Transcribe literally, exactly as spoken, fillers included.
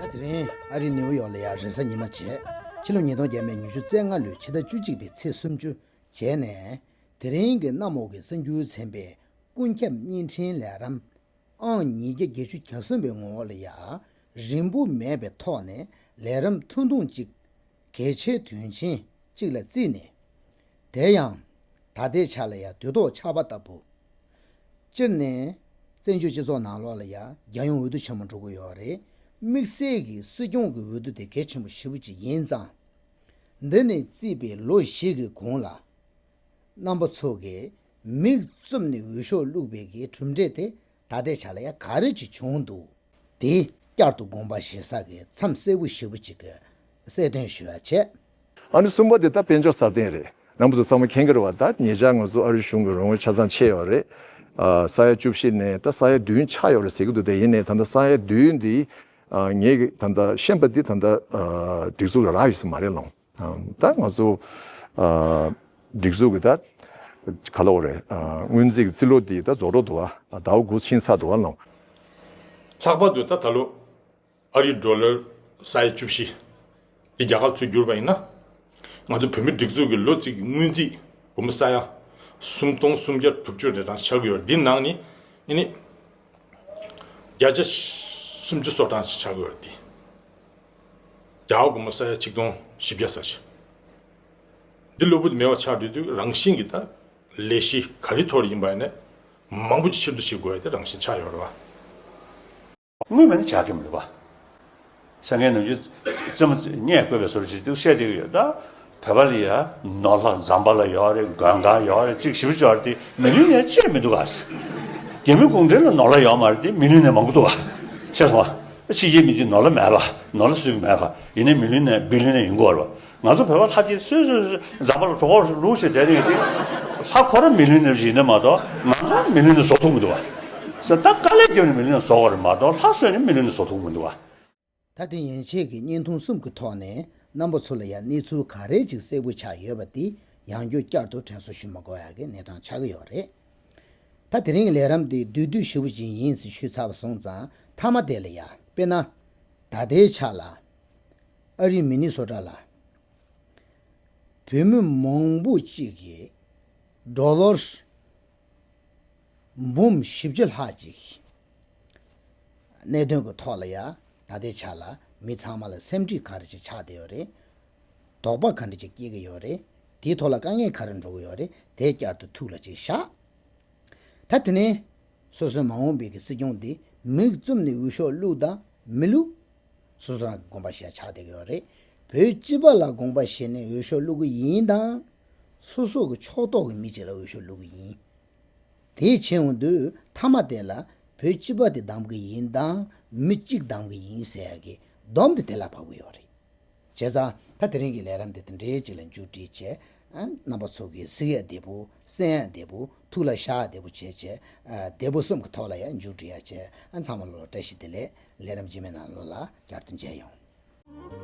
ད་དེ་རིང་ཨ་རིའི་ནེའུ་ཡོག་ལ་ཡ་རེས་གཟའ་ཉི་མ་བྱས། ཕྱི་ལོ་ཉིས་སྟོང་བརྒྱ་མེད་ཉི་ཤུ་རྩ་ལྔ་ལོའི་ཕྱི་ཟླ་བཅུ་གཅིག་པའི་ཚེས་སུམ་ཅུ་བྱས་ནས། དེ་རིང་གི་གནམ་འོག་གི་གསར་འགྱུར་ཚན་པའི་ཀུན་ཁྱབ་བརྙན་འཕྲིན་ལས་རིམ་ཨང་ཉིས་བརྒྱ་བརྒྱད་ཅུ་གྱ་གསུམ་པའི་ངོ་བོ་ལ་ཡ། རིང་པོ་མེད་པའི་ཐོག་ནས་ལས་རིམ་ཐུང་ཐུང་གཅིག་གལ་ཆེའི་དོན་ཆེན་གཅིག་ལ་བརྩིས་ནས། དེ་ཡང་ད་ལྟའི་ཆ་ལ་ཡ་དུས་ཐོག་ཆར་པ་ལྟ་བུ། སྤྱིར་ནས་བཙན་བྱོལ་སྤྱི་ཚོགས་ནང་ལོགས་ལ་ཡ་རྒྱལ་ཡོངས་འོས་བསྡུ་ཆེན་མོ་འགྲོ་གི་ཡོད་རེད། དམིགས་བསལ་གྱི་སྲིད་སྐྱོང་གི་འོས་བསྡུ་དེ་གལ་ཆེན་པོ་ཞེ་པོ་ཅིག་ཡིན་ཙང་། འདི་ནས་བརྩིས་པའི་ལོ་བཞི་གི་གོང་ལ། རྣམ་པ་ཚོ་གིས་མིག་བཙུམ་ནས་འོས་ཤོག་བླུགས་པའི་གི་གྲུབ་འབྲས་དེ་ད་ལྟའི་ཆ་ལ་ཡ་ག་རེ་ཅིག་བྱུང་འདུག་དེ་བསྐྱར་དུ་དགོངས་པ་བཞེས་ས་གི་མཚམས་གསལ་པོ་ཞེ་པོ་ཅིག་གི་གསལ་སྟོན་ཞུ་ཡ་བྱས། ཨ་ནི་གསུམ་པ་དེ་ད་དཔལ་འབྱོར་གསར་བརྟན་རེད། རྣམ་པ་ཚོ་ཚང་མ་མཁྱེན་གྱི་རེད་བ། ད་ཉེ་ཆར་ང་ཚོ་ཨ་རི་གཞུང་གི་རོགས་དངུལ་ཆ་ཚང་ཆད་ཡོད་རེད། ཨ་ས་ཡ་བཅུ་བཞི་ནས་ད་ས་ཡ་བདུན་ཆགས་ཡོད་རེད་ཟེར་གྱི་འདུག་དེ་ཡིན་ནའི་ད་ལྟ་ས་ཡ་བདུན་འདི་ཨ་ངས་ད་ལྟ་ཤེས་པ་འདི་ད་ལྟ་ཨ་སྒྲིག་འཛུགས་ལ་རག་ཡོད་ས་མ་རེད་ལོང་། ཨ་ད་ང་ཚོ་ཨ་སྒྲིག་འཛུགས་ཀྱི་ད་ག་ལ་འོ་རེད། ཨ་སྔོན་རྩིས་ཀྱི་རྩིས་ལོ་འདི་ད་རྫོགས་འགྲོ་འདུག་བ། ཟླ་བ་དགུ་ཕྱིན་ཚར་འདུག་བ་ལོང་། ལྷག་པར་དུ་ད་ད་ལོ་ཨ་རིའི་ཌོ་ལར་ས་ཡ་བཅུ་བཞི་འདི་རྒྱ་གར་ཚུར་བསྒྱུར་བ་ཡིན་ན། ང་ཚོ་བོད་མི་སྒྲིག་འཛུགས་ཀྱི་ལོ་གཅིག་གི་སྔོན་རྩིས་སྒོར་མོ་ས་ཡ་སུམ་སྟོང་སུམ་བརྒྱ་དྲུག་ཅུ་རེ་གྲངས་ཆགས་ཀྱི་ཡོད་རེད། འདི་ནང་ནས་ཨ་ནི་བརྒྱ་ཆ་སུམ་ཅུ་སོ་གྲངས་ཤིག་ཆགས་ཀྱི་ཡོད་རེད། འདི་རྒྱ་གར་སྒོར་མོ་ས་ཡ་ཆིག་སྟོང་བཞི་བརྒྱ་ཙམ་ཞིག་འདི་གློ་བུར་དུ་མེད་པ་ཆགས་དུས་དུས་རང་བཞིན་གྱི་ད་ལས་གཞི་ག་རེ་ཐོག་ལ་ཡིན་པ་ཡིན་ནའི་མང་པོ་ཅིག་ཕྱིར་བསྡུ་བྱེད་དགོས་ཡ་དེ་རང་བཞིན་ཆགས་ཡོད་རེད་བ། དངུལ་མེད་ན་ཇ་སྐྱེ་མི་འདུག་བ། སངས་རྒྱས་ནམ་རྒྱུན་རྩེད་མོ་རྙེད་བཀོད་པའི་བཟོ་འདྲ་ཅིག་འདུག་བཤད་བསྡད་ཀྱི་ཡོད་ད། བོད་པ་ལ་ཡ་ནོར་ལྷ་འཛམ་བྷ་ལ་ཡོད་རེད། མགོན་ཁང་ཡོད་རེད། གཅིག་ཞིབ་ཅོག་དེ་མི་ལུས་ནས་ཅི་ཡང་མི་འདུག་ག་རྒྱ་མི་གུང་ཁྲན་ལ་ནོར་ལྷ་ཡོད་མ་རེད་དེ་མི་ལུས་ནས་མང་པོ་འདུག་ག་ཤེས་སོང་ང་། ཕྱི་རྒྱལ་མི་དེ་ནོར་ལྷ་མེད་པ། ནོར་ལྷ་སུས་མེད་པ། ཡིན་ནའི་མི་ལུས་ནས་བི་ལུས་ནས་ཡིན་དགོས་རེད་བ། ང་ཚོ་བོད་པ་ལྷ་དེ་སོས་སོས་སོས་འཛམ་བྷ་ལ་གྲོགས་པོ་ལུག་བྱས་བསྡད་ནས་དེ། ལྷ་ཁོ་རང་མི་ལུས་ནས་ཡིན་ནི་མ་གཏོགས་ང་ཚོ་མི་ལུས་ནས་བཟོ་ཐུབ་མི་འདུག་བ། ས་ད་དཀའ་ལས་བརྒྱབ་ནས་མི་ལུས་ནས་བཟོ་དགོས་རེད་མ་གཏོགས་ལྷ་གསོས་ནས་མི་ལུས་ནས་བཟོ་ཐུབ་མི་འདུག་བ། ད་དེ་ཡན་ཆད་ཀྱི་བརྙན་ཐུང་གསུམ་གྱི་ཐོག་ནས་རྣམ་པ་ཚོ་ལ་ཡང་གནས་ཚུལ་ག་རེ་ཅིག་གསལ་པོ་ཆགས་ཡོད་པ་དེ་ཡང་བསྐྱར་བསྐྱར་དུ་དྲན་གསོ་ཞུ་མ་དགོས་ཡག་གི་གནས་སྟངས་ཆགས་ཀྱི་ཡོད་རེད། ད་དེ་རིང་གི་ལས་རིམ་དེ་བསྡུས་བསྡུས་ཞེ་པོ་ཅིག་ཡིན་ཟེར་ཞུས་ཚར་བ་སོང་ཙང་མཐའ་མ་དེ་ལ་ཡ་དཔེར་ན། ད་ལྟའི་ཆ་ལ་ཨ་རིའི་མི་ནི་སོ་ཊ་ལ་བོད་མི་མང་པོ་ཅིག་གིས་ཌོ་ལར་འབུམ་བཞི་བཅུ་ལྷག་ཅིག་གནད་དོན་གྱི་ཐོག་ལ་ཡ་ད་ལྟའི་ཆ་ལ་མི་ཚང་མ་ལ་སེམས་ཁྲལ་ག་རེ་ཅིག་ཆགས་བསྡད་ཡོད་རེད། དོགས་པ་ག་འདྲ་ཅིག་སྐྱེ་གི་ཡོད་རེད། དེའི་ཐོག་ལ་དཀའ་ངལ་ག་རེ་འགྲོ་གི་ཡོད་རེད། དེ་བསྐྱར་དུ་ཐུགས་ལ་ཅིག་བཞག་ད་དེ་ནས་སོ་སོའི་མ་འོངས་པའི་གི་སྲིད་སྐྱོང་འདི་མིག་བཙུམ་ནས་འོས་ཤོག་བླུགས་དང་མི་བླུགས། སོ་སོ་རང་གི་དགོངས་པ་བཞེས་ཆགས་བསྡད་ཀྱི་ཡོད་རེད། བོད་སྤྱི་པ་ལ་དགོངས་པ་བཞེས་ནས་འོས་ཤོག་བླུག་གི་ཡིན་དང་། སོ་སོ་གི་ཕྱོགས་གཏོགས་ཀྱི་མི་གཅིག་ལ་འོས་ཤོག་བླུག་གི་ཡིན། དེ་བྱས་འོང་དུས་མཐའ་མ་དེ་ལ་བོད་སྤྱི་པ་དེ་བདམས་ཀྱི་ཡིན་དང་མི་གཅིག་བདམས་ཀྱི་ཡིན་ཟེར་ཡ་གི་སྡོམ་དེ་དེ་ལ་བབས་ཀྱི་ཡོད་རེད། བྱས་ཙང་ད་དེ་རིང་གི་ལས་རིམ་དེ་དེ་འདྲའི་ཅིག་ལ་མཇུག་སྒྲིལ་བྱས། རྣམ་པ་ཚོ་གི་གཟིགས་ཡ་བདེ་པོ་གསན་ཡ་བདེ་པོ་ཐུགས་ལ་བཞག་ཡ་བདེ་པོ་བྱས་བྱས། བདེ་པོ་གསུམ་གྱི་ཐོག་ལ་ཡང་མཇུག་སྒྲིལ་ཡ་བྱས། ཚང་མ་ལོ་ལ་བཀྲ་ཤིས་བདེ་ལེགས། ལས་རིམ་རྗེས་མའི་ནང་ལོགས་ལ་བསྐྱར་དུ་མཇལ་ཡོང་།